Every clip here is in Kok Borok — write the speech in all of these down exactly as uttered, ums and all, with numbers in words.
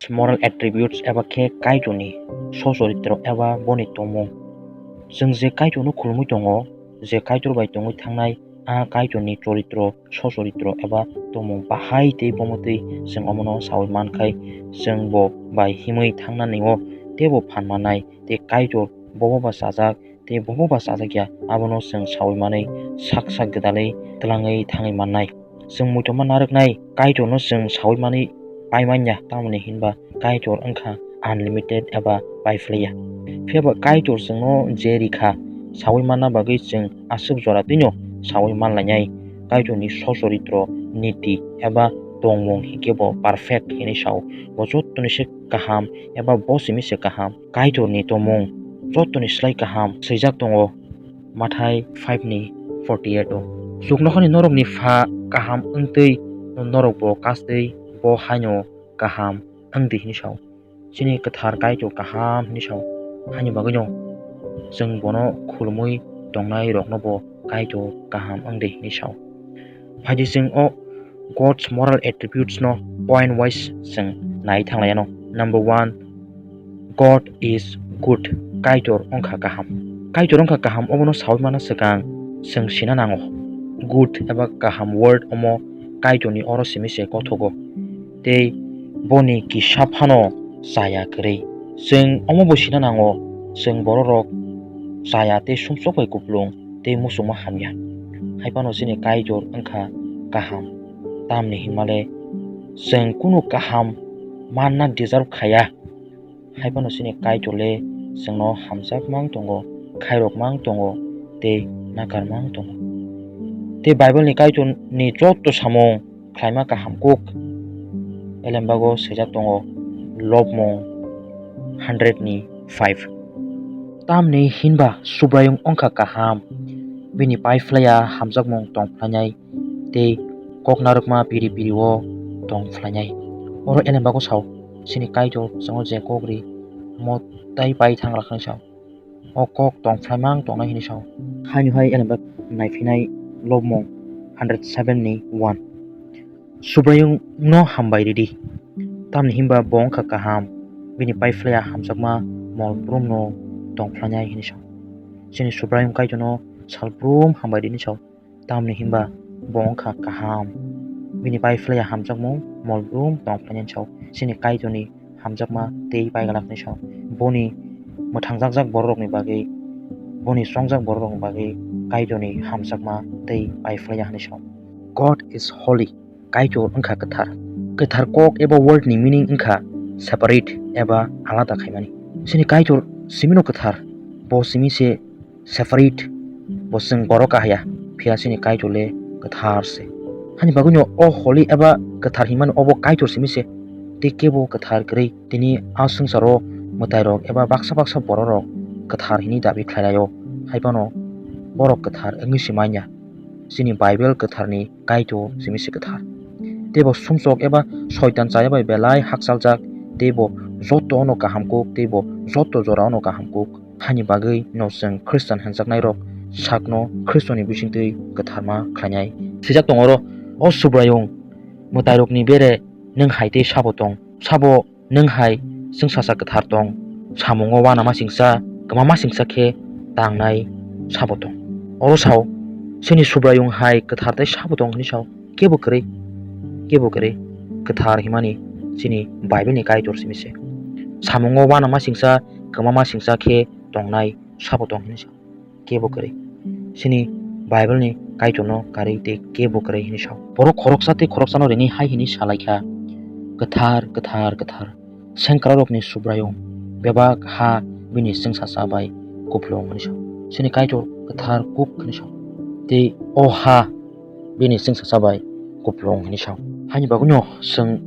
moral attributes eba khe Kaitorni sochoritro eba boni tongmung. Chwng je Kaitorno khulumwi tongo, je Kaitor bai tongwi thangnai, a Kaitorni choritro, sochoritro eba tongmung bahai tei bomotwi chwng omono saui mankhai, chwng bo bai himwi thangnani-o teibo phan mannai, tei Kaitor bobo ba chajak, tei bobo ba chajak ya, abono chwng saui manwi sak sak gwdalwi twlangwi thangwi mannai. Chwng muitomma narwknai Kaitorno chwng saui manwi pai man ya, tamoni hinba Kaitor wngkha unlimited eba paiphlaiya. Phiya ba Kaitor chwngno je rikha, saui manna bagwi chwng aswk jora twino saui manlainai. Kaitorni sochoritro, niti eba tongmung hinkhe bo perfect hinwi sao. Bo jottoni se kaham eba bo simi se kaham. Kaitorni tongmung jottoni slai kaham swijak tongo Mathai five ni forty eight o. Chuknokhani norokni pha kaham wngtwi norokbo kastwi bo haino kaham wngdi hinwi sao. Chini kwthar Kaitor kaham hinwi sao. Haini bagwino chwng bono khulumwi tongnai roknobo Kaitor kaham wngdi hinwi sao. Phaidi chwng o God's moral attributes no point wise chwng nai thanglaiyano. Number one, God is good. Kaitor wngkha kaham. Kaitor wngkha kaham obono saui mana swkang chwng sina nango. Good eba kaham word omo Kaitorni oro simi se kothogo. Tei boni kisa phano chaya kwrwi. Chwng omo bo sina nango, chwng bororok chaya tei sumsok bai kupulung tei muchungma hamya. Hai phano chini Kaitor wngkha kaham, tamni hinmale chwng kunu kaham manna deserve khaya. Hai phano chini Kaitor le chwngno hamjak mang tongo, khairok mang tongo tei nakar mang tongo. Tei Bible ni Kaitor ni joto samung khlaima kaham kuk. Elembago swijak tongo Lobmung hundred ni five. Tamni hinba Subraiyung wngkha kaham, bini paiphlaiya hamjakmung tongphlainai tei kok narwkma piri piri o tongphlainai. Oro elembago sao, chini Kaitor chwngno je kok ri, omo tai pai thang rwkha hinwi sao. O kok tongphlaimang tongnai hinwi sao. Haino hai elemba naiphinai Lobmung hundred seven ni one. Subraiyungno hambai ridi, tamni hinba bo wngkha kaham, bini paiphlaiya hamjakma mol brumno tongphlainai hinwi sao. Chini Subraiyung Kaitorno salbrum hambai ridi hinwi sao, tamni hinba bo wngkha kaham, bini paiphlaiya hamjakmung mol brum tongphlainai hinwi sao. Chini Kaitorni hamjakma tei paigalak hinwi sao. Boni mwthangjakjak bororokni bagwi, boni chongjak bororokni bagwi Kaitorni hamjakma tei paiphlaiya hinwi sao. God is holy. Kaitor wngkha kwthar. Kwthar kok eba word ni meaning wngkha separate eba alada khaimani. Chini Kaitor simino kwthar, bo simi se separate, bo chwng goro kahaya, phiya chini Kaitor le kwthar se. Hani bagwino o holy eba kwthar hinmani obo Kaitor simi se, tei kebo kwthar kwrwi. Tini a swngcharo mwtairok eba baksa baksa bororok kwthar hinwi dabi khlai laio, hai phano borok kwthar wngwi se manya. Chini Bible kwtharni Kaitor simi se kwthar. Tei bo sumsok eba soitan chaya bai belai hakchaljak, tei bo joto ono kaham kuk, tei bo joto jora ono kaham kuk. Hani bagwi no chwng Khristian hinjaknairok sakno Khristoni bisingtwi kwtharma khlainai. Swijak tongo oro, O Subraiyung, mwtairokni bere nwng hai tei sabo tong, sabo nwng hai chwngsacha kwthar tong, samungo uanama singcha, kwmama singcha khe tangnai sabo tong. Oro sao, chini Subraiyung hai kwthar tei sabo tong hwnwi sao, kebo kwrwi, kebo kwrwi kwthar himani chini Bible ni Kaitor simi se. Samungo uanama singcha, kwmama singcha khe tongnai sabo tong hwnwi sao. Kebo kwrwi. Chini Bible ni Kaitorno karwi tei kebo kwrwi hwnwi sao. Borok khoroksa tei khoroksano rini hai hwnwi sa lai kha, "Kwthar, kwthar, kwthar, sengkrakrokni Subraiyung, bebak ha bini chwngsacha bai kupulung," hwnwi sao. Chini Kaitor kwthar kuk hwnwi sao. Tei o ha bini chwngsacha bai kupulung hwnwi sao. Haini bagwino chwng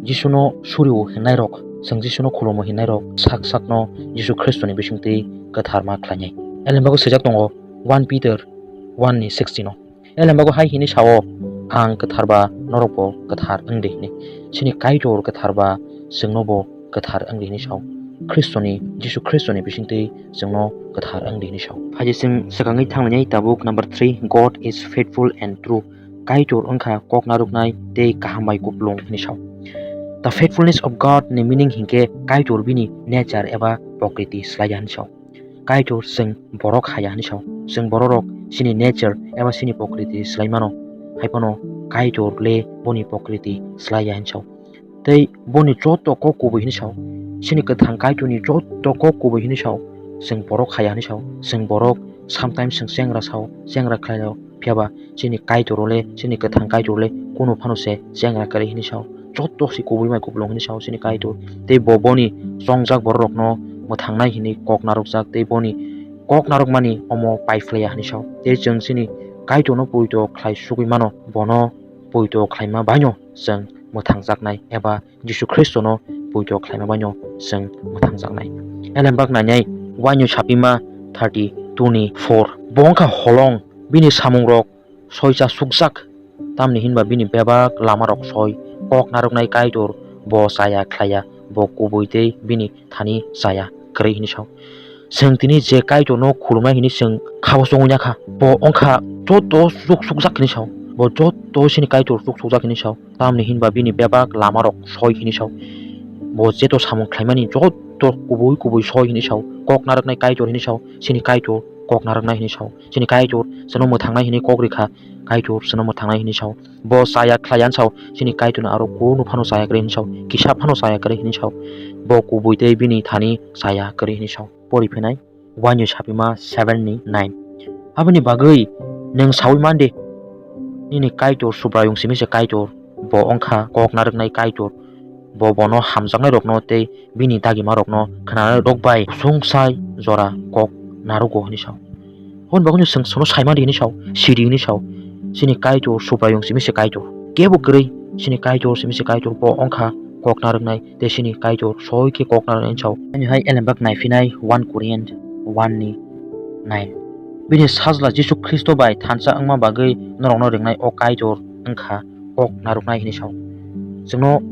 Jisuno surio hinnairok, chwng Jisuno khulumo hinnairok sak sakno Jisu Khristoni bisingtwi kwtharma khlainai. Elembago swijak tongo one Peter one ni sixteen o. Elembago hai hwnwi sao, "Ang kwthar ba norokbo kwthar wng di," hwnwi. Chini Kaitor kwthar ba chwngnobo kwthar wng di hwnwi sao. Khristoni, Jisu Khristoni bisingtwi chwngno kwthar wng di hwnwi sao. Phaidi chwng swkangwi thanglainai tabuk number three, God is faithful and true. Kaitor wngkha kok narwknai tei kaham bai kupulung hwnwi sao. The faithfulness of God ni meaning hinkhe Kaitor bini nature eba prokriti slaiya hinwi sao. Kaitor chwng borok haya hinwi sao. Chwng bororok chini nature eba chini prokriti slai mano. Haiphano Kaitor le boni prokriti slaiya hinwi sao. Tei boni joto kok kubui hinwi sao. Chini kwthang Kaitorni joto kok kubui hinwi sao. Chwng borok haya hinwi sao. Chwng borok sometimes chwng chengra sao, chengra khlaio. Phiyaba chini Kaitor le, chini kwthang Kaitor le kunu phano se chengra kwrwi hinwi sao. Joto se kubui mai kupulung hinwi sao chini Kaitor. Tei bo boni chongjak bororokno mwthangnai hinwi kok narwkjak tei boni kok narwkmani omo paiphlaiya hinwi sao. Tei chwng chini Kaitorno poito khlai sugui mano, bono poito khlaima baino chwng mwthangjaknai eba Jisu Khristono poito khlaima baino chwng mwthangjaknai. Elembak nainai Wainwi Sapima thirty two ni four. Bo wngkha holong, bini samungrok soicha sukjak, tamni hinba bini bebak lamarok soi. Kok narwknai Kaitor bo chaya khlaiya, bo kubui tei bini thani chaya kwrwi hinwi sao. Chwng tini je Kaitorno khulumnai hinwi chwng khabo chongwi nakha, bo wngkha joto chuk sukjak hinwi sao, bo joto chini Kaitor chuk sukjak hinwi sao. Tamni hinba bini bebak lamarok soi hinwi sao. Bo jeto samung khlaimani joto kubui kubui soi hinwi sao. Kok narwknai Kaitor hinwi sao. Chini Kaitor kok narwknai hinwi sao. Chini Kaitor chwngno mwthangnai hinwi kok rikha. Kaitor chwngno mwthangnai hinwi sao. Bo chaya khlaiya hinwi sao. Chini Kaitorno aro kunu phano chaya kwrwi hinwi sao. Kisa phano chaya kwrwi hinwi sao. Bo kubui tei bini thani chaya kwrwi hinwi sao. Pori phinai. Wainwi Sapima seven ni nine. Aboni bagwi nwng saui mande, nini Kaitor Subraiyung simi se Kaitor, bo wngkha kok narwknai Kaitor, bo bono hamjaknairokno tei bini dagimarokno khnanai rok bai kusung sai jora kok narwgo hinwi sao. Hwn bagwino chwng sono sai mandi hinwi sao, sidi hinwi sao, chini Kaitor Subraiyung simi se Kaitor, kebo kwrwi chini Kaitor simi se Kaitor, bo wngkha kok narwknai tei chini Kaitor soi khe kok narwknai hinwi sao. Ani hai elembak naiphinai one Korean one ni nine. Bini sajla Jisu Khristo bai thansa wngma bagwi norokno ringnai o Kaitor wngkha kok narwknai hinwi sao. Chwngno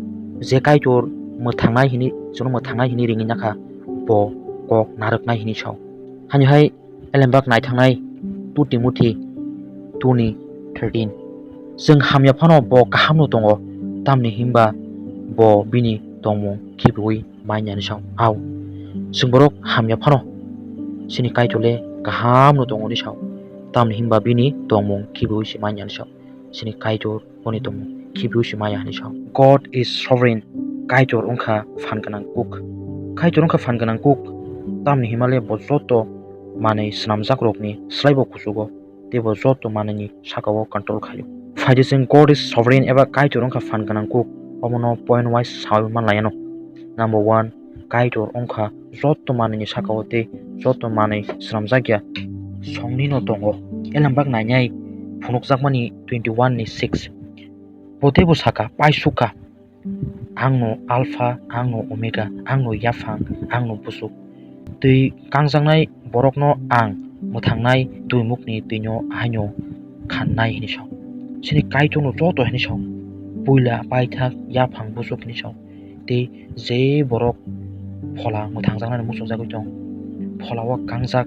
je Kaitor mwthangnai hinwi, chwngno mwthangnai hinwi ringwi nakha, bo kok narwknai hinwi sao. Hani hai elembak naithangnai two Timothy two ni thirteen. Chwng hamya phano bo kahamno tongo, tamni hinba bo bini tongmung khibiui manya hinwi sao. Ao, chwng borok hamya phano chini Kaitor le kahamno tongo hinwi sao, tamni hinba bini tongmung khibiui se manya hinwi sao. Chini Kaitor boni tongmung khibiui se maya hinwi sao. God is sovereign. Kaitor wngkha phan gwnang kuk. Kaitor wngkha phan gwnang kuk. Tamni hinmale bo joto manwi swnamjakrokni slaibo kuchugo tei bo joto manwini sakao control khaio. Phaidi chwng God is sovereign eba Kaitor wngkha phan gwnang kuk, omono point wise saui manlaiano. Number one, Kaitor wngkha joto manwini sakao tei joto manwi swnamjakya songnino tongo. Elembak nainai phunukjakmani twenty one ni six. Bo teibo saka, paisukha, "Angno Alpha, angno Omega, angno yaphang, angno busuk." Twi kangjaknai borokno ang mwthangnai twimukni twino ahaino khannai hinwi sao. Chini Kaitorno joto hinwi sao. Puila, paithak, yaphang, busuk hinwi sao. Tei je borok phola mwthangjaknani muchungjagwi tong, phola o kangjak,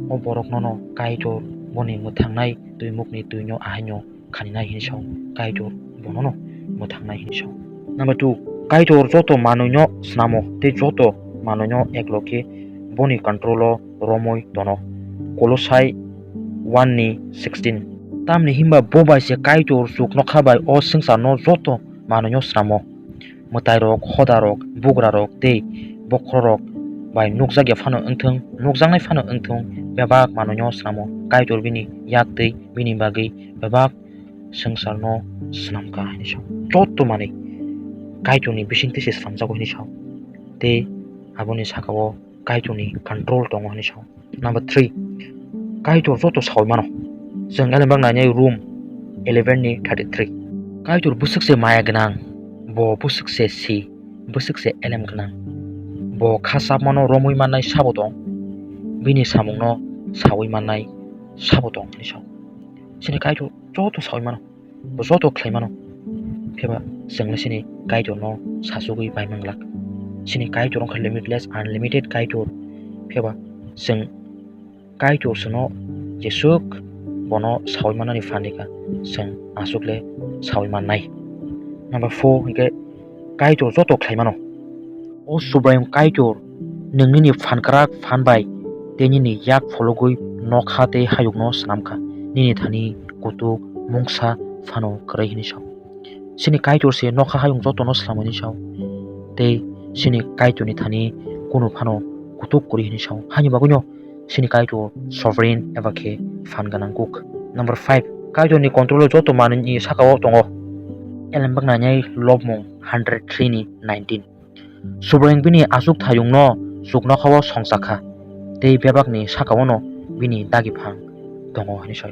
o boroknono Kaitor boni mwthangnai twimukni twino ahaino khaninai hinwi sao, Kaitor bonono mwthangnai hinwi sao. Number two, Kaitor joto manwino snamo tei joto manwino eklo khe boni control-o romwi tono. Kolosai one ni sixteen. Tamni hinba bo bai se Kaitor chuknokha bai o swngcharno joto manwino snamo. Mwtairok, hodarok, bugrarok tei bokhorok bai nukjakya phano wngthung, nukjaknai phano wngthung, bebak manwino snamo. Kaitor bini yak tei bini bagwi bebak swngcharno swnamkha hinwi sao. Joto manwi Kaitorni bisingtwi se swnamjago hinwi sao. Tei aboni sakao Kaitorni control tongo hinwi sao. Number three, Kaitor joto saui mano. Chwng elembak nainai Rom eleven ni thirty three. Kaitor bwswk se maya gwnang, bo bwswk se si, bwswk se elem gwnang. Bo kha chapmano romwi mannai sabo tong, bini samungno saui mannai sabo tong hinwi sao. Chini Kaitor joto saui mano, bo joto khlai mano. Phiya ba chwng le chini Kaitorno sachugwi bai manglak. Chini Kaitor wngkha limitless, unlimited Kaitor. Phiya ba chwng Kaitor chwngno jesuk bono saui mannani phan rikha, chwng aswk le saui mannai. Number four hinkhe Kaitor joto khlai mano. O Subraiyung Kaitor nwng nini phan kwrak phan bai tei nini yak phologwi nokha tei hayungno snam kha, nini thani kutuk mungsa phano kwrwi hwnwi sao. Chini Kaitor se nokha hayung jotono slamwi hwnwi sao, tei chini Kaitorni thani kunu phano kutuk kwrwi hwnwi sao. Haini bagwino chini Kaitor sovereign eba khe phan gwnang kuk. Number five, Kaitorni control-o joto manwini saka-o tongo. Elembak nainai lobmung hundred three ni nineteen. Subraiyung bini achuk thayungno chuknokhao songchakha, tei bebakni saka-ono bini dagiphang tongo hwnwi sao.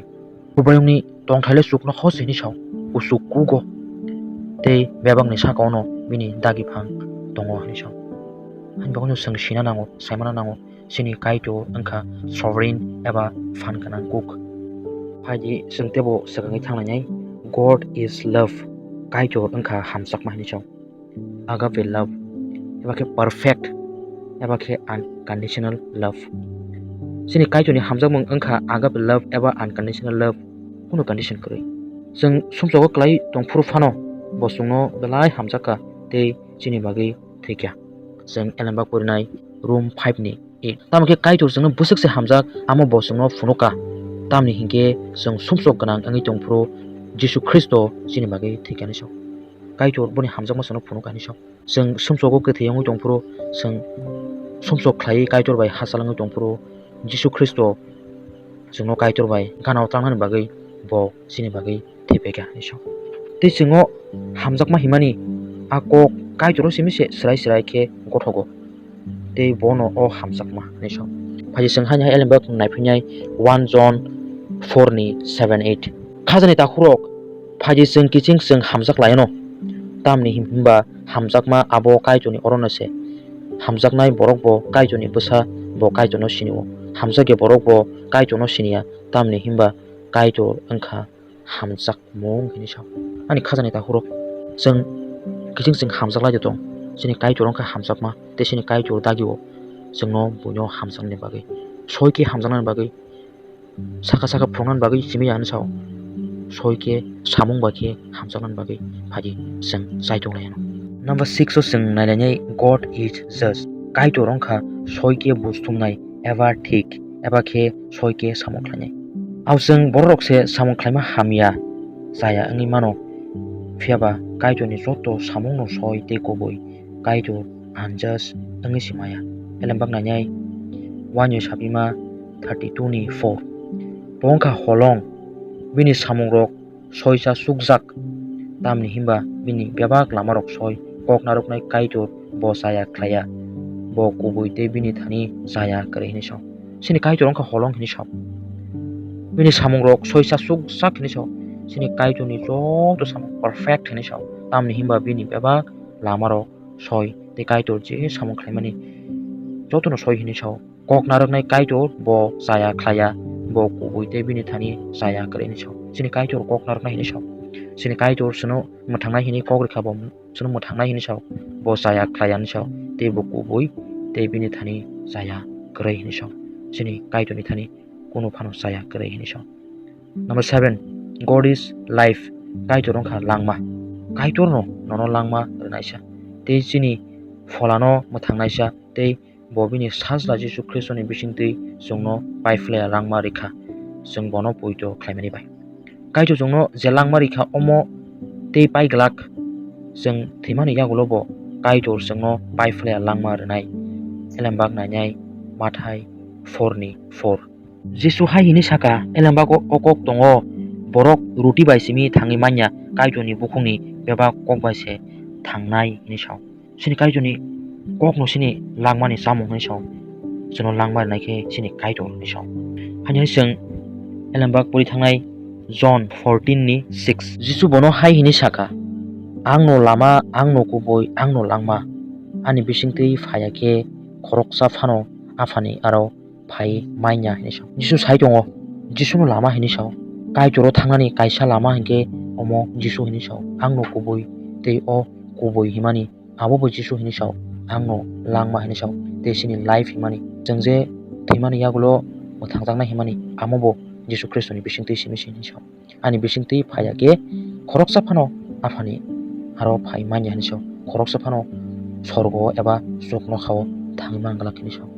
Subraiyungni tongthaile chuknokhao se hwnwi sao, kuchuk kugo, tei bebakni saka-ono bini dagiphang tongo hwnwi sao. Haini bagwino chwng sina nango, saimana nango, chini Kaitor wngkha sovereign eba phan gwnang kuk. Phaidi chwng teibo swkangwi thanglainai, God is love, Kaitor wngkha hamjakma hwnwi sao. Agape love, eba khe perfect, eba khe unconditional love. Chini Kaitorni hamjakmung wngkha agape love eba unconditional love, kunu condition kwrwi. Chwng sumsogo klai tongphuru phano bo chwngno belai hamjakha tei chini bagwi thwikha. Chwng elembak purinai Rom five ni eight. Tamo khe Kaitor chwngno bwswk se hamjak, amo bo chwngno phunukha. Tamni hinkhe chwng sumsok gwnang wngwi tongphuru Jisu Khristo chini bagwi thwikha hwnwi sao. Kaitor boni hamjakma chwngno phunukha hwnwi sao. Chwng sumsogo kwthwi wngwi tongphuru, chwng sumsok khlaiwi Kaitor bai hachal wngwi tongphuru, Jisu Khristo chwngno Kaitor bai gana o tangnani bagwi bo chini bagwi thwipaikha hwnwi sao. Tei chwng o hamjakma himani a kok Kaitoro simi se swrai swrai khe gothogo, tei bono o hamjakma hwnwi sao. Phaidi chwng haini hai elembak naiphinai one John four ni seven eight. Khajani takhurok, phaidi chwng kiching chwng hamjak laino, tamni himba hamjakma abo Kaitorni orono se. Hamjaknai borok bo Kaitorni bwsa, bo Kaitorno sinio. Hamjakya borok bo Kaitorno siniya, tamni himba Kaitor wngkha hamjakmung hwnwi sao. Ani khajani takhurok, chwng kiching chwng hamjak lai de tong. Chini Kaitor wngkha hamjakma, tei chini Kaitor dagio chwngno buino hamjaknani bagwi, soi khe hamjaknani bagwi, saka saka phunuknani bagwi simi ya hwnwi sao. Soi khe samung bai khe hamjaknani bagwi phaidi chwng chai tong lai ano. Number six o chwng nailainai, God is just. Kaitor wngkha soi khe buj thumnai eba thik eba khe soi khe samung khlainai. Ao chwng bororok se samung khlaima hamya chaya wngwi mano, phiya ba Kaitorni joto samungno soi tei kubui Kaitor unjust wngwi se maya. Elembak nainai one Yosapima thirty two ni four. Bo wngkha holong, bini samungrok soisa sukjak, tamni himba bini bebak lamarok soi, kok narwknai Kaitor bo chaya khlaiya, bo kubui tei bini thani chaya kwrwi hwnwi sao. Chini Kaitor wngkha holong hwnwi sao. Bini samungrok soisa sukjak hwnwi sao. Chini Kaitorni joto samung perfect hwnwi sao. Tamni himba bini bebak lamarok soi tei Kaitor je samung khlaimani jotono soi hwnwi sao. Kok narwknai Kaitor bo chaya khlaiya, bo kubui tei bini thani chaya kwrwi hwnwi sao. Chini Kaitor kok narwknai hwnwi sao. Chini Kaitor chwngno mwthangnai hwnwi kok rwkha, bo chwngno mwthangnai hwnwi sao. Bo chaya khlaiya hwnwi sao, tei bo kubui tei bini thani chaya kwrwi hwnwi sao. Chini Kaitorni thani kunu phano chaya kwrwi hwnwi sao. Number seven, God is life. Kaitor wngkha langma. Kaitorno nono langma rwnaisa, tei chini pholano mwthangnaisa, tei bo bini Sajla Jisu Khristoni bisingtwi chwngno paiphlaiya langma rikha, chwng bono poito khlaimani bai. Kaitor chwngno je langma rikha, omo tei pai glak. Chwng thwimani yagulo bo Kaitor chwngno paiphlaiya langma rwnai. Elembak nainai Mathai four ni four. Jisu hai hwnwi saka, elembak o kok tongo, borok ruti bai simi thangwi manya, Kaitorni bukhukni bebak kok bai se thangnai hwnwi sao. Chini Kaitorni kokno chini langmani chamung hwnwi sao. Chwngno langma rwnai khe chini Kaitor hwnwi sao. Haini hai chwng elembak pori thangnai John fourteen ni six. Jisu bono hai hwnwi saka, "Angno lama, angno kubui, angno langma. Ani bisingtwi phaiya khe khoroksa phano Aphani aro phai manya," hwnwi sao. Jisu sai tongo, Jisuno lama hwnwi sao. Kaitoro thangnani kaisa lama hinkhe omo Jisu hwnwi sao. Angno kubui tei o kubui himani abo bo Jisu hwnwi sao. Angno langma hwnwi sao. Tei chini life himani, chwng je thwimani yagulo mwthangjaknai himani, amo bo Jisu Khristoni bisingtwi simi se hwnwi sao. Ani bisingtwi phaiya khe khoroksa phano Aphani aro phai manya hwnwi sao. khoroksa phano sorgo eba chuknokhao thangwi man glak hinwi sao.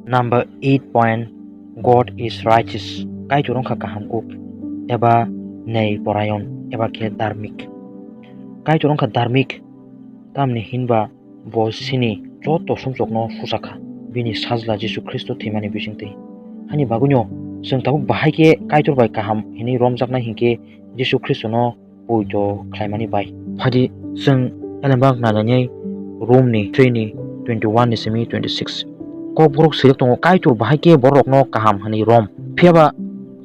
Number eight point, God is righteous. Kaitor wngkha kaham kuk eba nei porayon eba khe dharmik. Kaitor wngkha dharmik, tamni hinba bo chini joto sumsokno suchakha, bini sajla Jisu Khristo thwimani bisingtwi. Hani bagwino chwng tabuk bahai khe Kaitor bai kaham hinwi romjaknai hinkhe Jisu Khristono poito khlaimani bai. Phadi chwng elembak nainani Romni three ni twenty one ni simi twenty six. Kokborok swijak tongo, Kaitor bahai khe borokno kaham hinwi rom. Phiyaba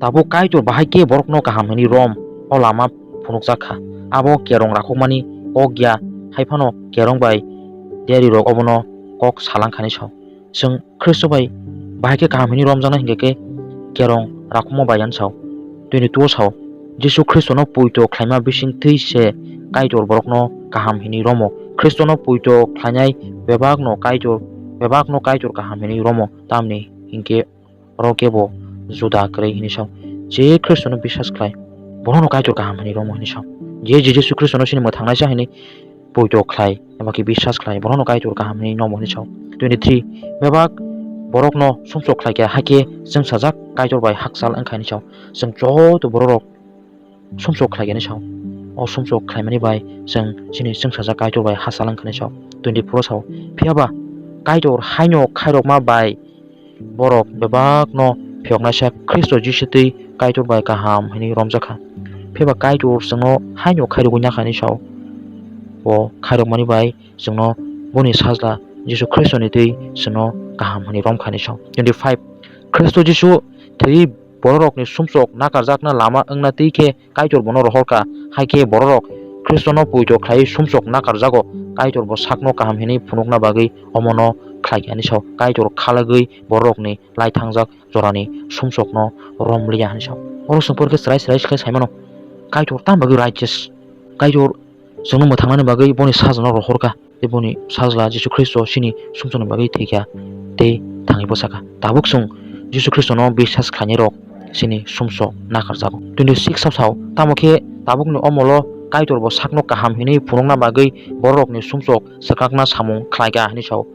tabuk Kaitor bahai khe borokno kaham hinwi rom, o lama phunukjak kha. Abo kerong rakhokmani kok ya, hai phano kerong bai diarirok obono kok salangkhani sao. Chwng Khristo bai bahai khe kaham hinwi romjaknai hinkhe khe kerong rakhokma bai yan sao. Twenty two o sao, Jisu Khristono poito khlaima bisingtwi se Kaitor borokno kaham hinwi romo. Khristono poito khlainai bebakno Kaitor, bebakno Kaitor kaham hinwi romo, tamni hinkhe oro kebo juda kwrwi hinwi sao. Je Khristono biswas khlai, bonono Kaitor kaham hinwi romo hinwi sao. Je, je Jisu Khristono chini mwthangnaisa hinwi poito khlai eba khe biswas khlai, bonono Kaitor kaham hinwi nomo hinwi sao. Twenty three, bebak borokno sumsok khlai khe, hakhe chwngsajak Kaitor bai hakchal wngkha hinwi sao. Chwng joto bororok sumsok khlai khe hinwi sao. O sumsok khlaimani bai chwng chini chwngsajak Kaitor bai hakchal wngkha hinwi sao. Twenty four o sao, phiyaba Kaitor haino khairokma bai borok bebakno phiyoknaisa Khristo Jisu twi Kaitor bai kaham hinwi romjakha. Phiyaba Kaitor chwngno haino khairogwi nakha hinwi sao. Bo khairokmani bai chwngno boni sajla Jisu Khristoni twi chwngno kaham hinwi romkha hinwi sao. Twenty five, Khristo Jisu thwi bororokni sumsok nakarjakna lama wngna twi khe Kaitor bono rohorkha, hai khe bororok Khristono poito khlaiwi sumsok nakarjago. Kaitor bo sakno kaham hinwi phunukna bagwi omono khlaikha hinwi sao. Kaitor khalagwi bororokni laithangjak jorani sumsokno romliya hinwi sao. Oro chwng porikhe chwrai chwrai khe saimano, Kaitor tamo bagwi righteous? Kaitor chwngno mwthangnani bagwi boni sajlano rohorkha. Tei boni sajla Jisu Khristo chini sumsokni bagwi thwikha tei thangwi bwsakha. Tabuk chwng Jisu Khristono biswas khlainairok chini sumsok nakarjago. Twenty six o sao, tamo khe tabukni omolo Kaitor bo sakno kaham hinwi phunukna bagwi bororokni sumsok swkakna samung khlaikha hinwi sao.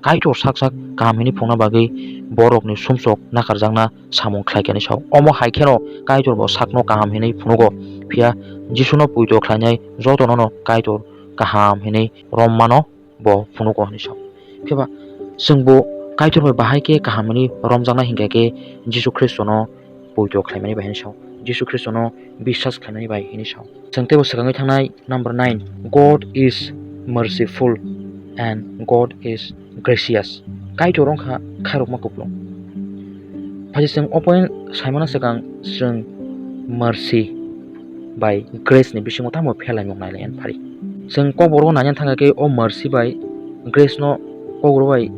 Kaitor sak sak kaham hinwi phunukna bagwi borokni sumsok nakarjakna samung khlaikha hinwi sao. Omo hai kheno Kaitor bo sakno kaham hinwi phunugo, phiya Jisuno poito khlainai jotonono Kaitor kaham hinwi rommano bo phunugo hinwi sao. Phiya ba chwng bo Kaitor bai bahai khe kaham hinwi romjaknai hinkha khe Jisu Khristono poito khlaimani bai hinwi sao. Jisu Khristono biswas khlaimani bai hinwi sao. Chwng teibo swkangwi thangnai number nine, God is merciful and God is gracious. Kaitor wngkha khairokma kupulung. Phai chwng o point saimano swkang chwng mercy bai grace ni bisingo tamo phelaimung nailai ani phari. Chwng kokborok naina thangkha khe o mercy bai grace no kokborok bai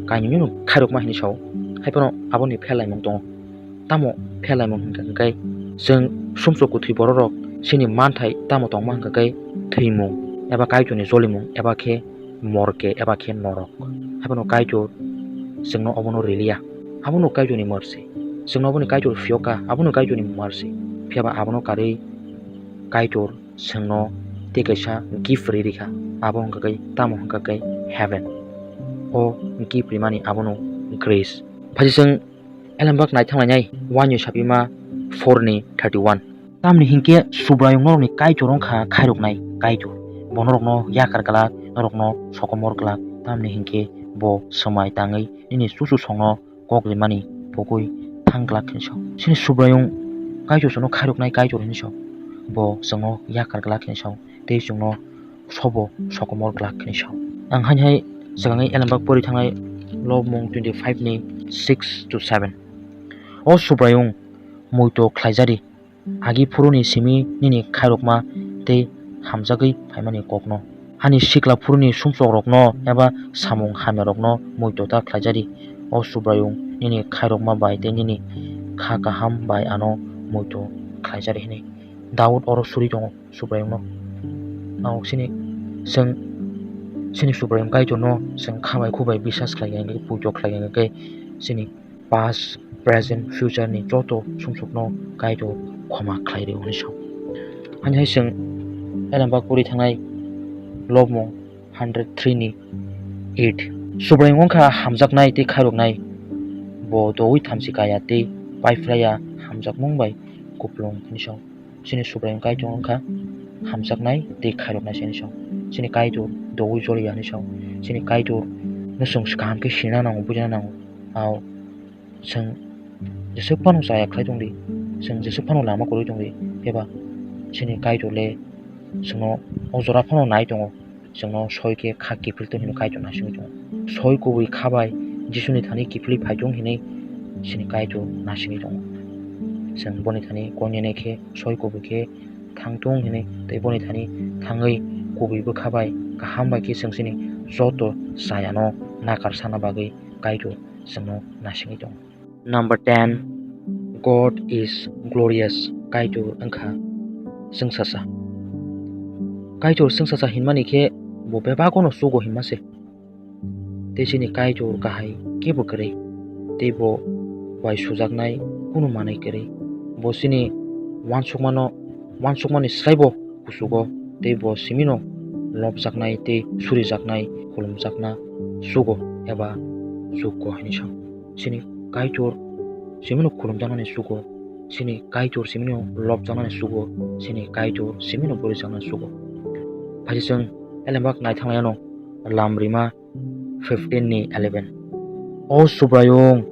kainwino khairokma hinwi sao. Haiphano aboni phelaimung tongo. Tamo phelaimung hinkha khe chwng sumsok kwthwi bororok chini manthai tamo tongma hinkha khe thwimung eba Kaitorni jolimung eba khe morke eba khe norok. Haiphano Kaitor chwngno obono riliya. Abono Kaitorni mercy. Chwngno oboni Kaitor phiyokha, abono Kaitorni mercy. Phiya ba abono karwi Kaitor chwngno tei kaisa gift ri rikha. Abo wngkha khe tamo wngkha khe heaven. O gift rimani abono grace. Phai chwng elembak naithanglainai, uanwi sapima four ni thirty one. Tamni hinkhe Subraiyung norokni Kaitor wngkha khairoknai Kaitor. Bo norokno yakar glak, norokno sokomor glak. Tamni hinkhe bo swmai tangwi nini chuchusongno kok rimani pogwi thang glak hinwi sao. Chini Subraiyung Kaitor chwngno khairoknai Kaitor hinwi sao. Bo chwngno yakar glak hinwi sao. Tei chwngno sobo sokomor glak hinwi sao. Ang haini hai swkangwi elembak pori thangnai Lobmung twenty five ni six to seven. O Subraiyung, muito khlaijadi, agi phuruni simi nini khairokma tei hamjagwi phaimani kokno. Ani sikla phuruni sumsokrokno eba samung hamyarokno muito ta khlaijadi. O Subraiyung, nini khairokma bai tei nini kha kaham bai ano muito khlaijadi hinwi. Daud oro suri tongo Subraiyungno. Ang chini, chwng chini Subraiyung Kaitorno chwng kha bai khuk bai biswas khlai khe, hwnkhe puito khlai khe, hwnkhe chini past, present, future ni joto sumsokno Kaitor khoma khlai rio hinwi sao. Haini hai chwng elembak pori thangnai Lobmung hundred three ni eight. Subraiyung wngkha hamjaknai tei khairoknai, bo doui thamchi kaya tei paiphlaiya, hamjakmung bai kupulung hwnwi sao. Chini Subraiyung Kaitor wngkha hamjaknai tei khairoknai se hwnwi sao. Chini Kaitor doui joliya hwnwi sao. Chini Kaitor no chwng kaham khe sina nango, bujina nango. Ao chwng jeswk phano chaya khlai tongdi, chwng jeswk phano lama kwrwi tongdi, phiya ba chini Kaitor le chwngno o jora phano nai tongo, chwngno soi khe kha kiphil tong hinwi Kaitor naisingwi tongo. Soi kubui kha bai Jisuni thani kiphilwi phai tong hinwi chini Kaitor naisingwi tongo. Chwng boni thani koinene khe soi kubui khe thang tong hinwi tei boni thani thangwi kubui bwkha bai kaham bai khe chwng chini joto chayano nakar sana bagwi Kaitor chwngno naisingwi tongo. Number ten, God is glorious. Kaitor wngkha chwngsacha. Kaitor chwngsacha hinmani khe bo bebak'-ono chugo hinma se. Tei chini Kaitor kahai kebo kwrwi, tei bo bai sujaknai kunu manwi kwrwi. Bo chini uansukmano, uansukmani sraibo kuchugo, tei bo simino lobjaknai tei surijaknai, khulumjakna chugo eba chukgo hinwi sao. Chini Kaitor simino khulumjaknani chugo, chini Kaitor simino lobjaknani chugo, chini Kaitor simino borijaknani chugo. Phai se chwng elembak naithanglaiyano Lamrima fifteen ni eleven. O Subraiyung,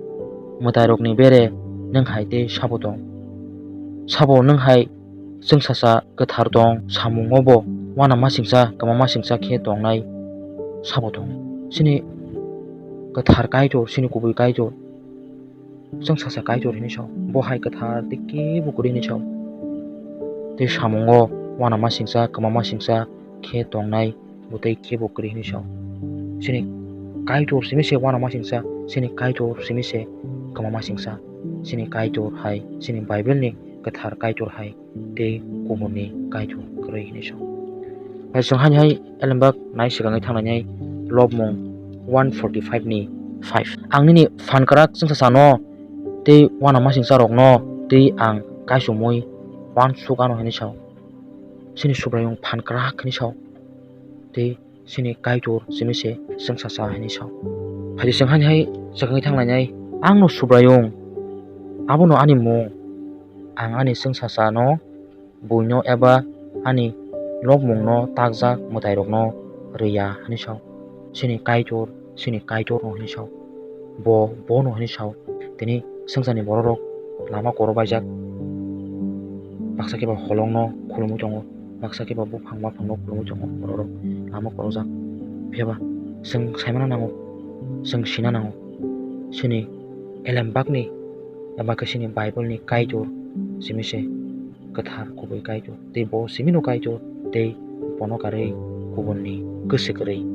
mwtairokni bere nwng hai tei sabo tong? Sabo nwng hai chwngsacha kwthar tong? Samungo bo uanamasingcha kwmamasingcha khe tongnai sabo tong? Chini kwthar Kaitor, chini kubui Kaitor, chwngsacha Kaitor hinwi sao. Bo hai kwthar tei kebo kwrwi hinwi sao. Tei samungo uanamasingcha kwmamasingcha khe tongnai bo tei kebo kwrwi hinwi sao. Chini Kaitor simi se uanamasingcha, chini Kaitor simi se kwmamasingcha. Chini Kaitor hai, chini Bible ni kwthar Kaitor hai tei kubunni Kaitor kwrwi hinwi sao. Hai chwng haini hai elembak nai swkangwi thangnainai Lobmung one forty-five ni five. Ang nini phan kwrak chwngsachano tei uanamasingcharokno tei ang kaisomwi uansuk ano hinwi sao. Chini Subraiyung phan kwrak hinwi sao. Tei chini Kaitor simi se chwngsacha hinwi sao. Phai di chwng haini hai swkangwi thanglainai, "Angno Subraiyung, abono ani mung, ang ani chwngsachano buino eba ani lobmungno takjak mwtairokno rwya," hinwi sao. Chini Kaitor, chini Kaitorno hinwi sao. Bo, bono hinwi sao. Tini swngcharni bororok lama korobaijak. Baksa khe ba holongno khulumwi tongo, baksa khe ba buphang baphangno khulumwi tongo bororok lama korojak. Phiya ba chwng saimano nango, chwng sina nango, chini elembakni eba khe chini Bible ni Kaitor simi se kwthar kubui Kaitor, tei bo simino Kaitor, tei bono karwi kubunni kwswk kwrwi.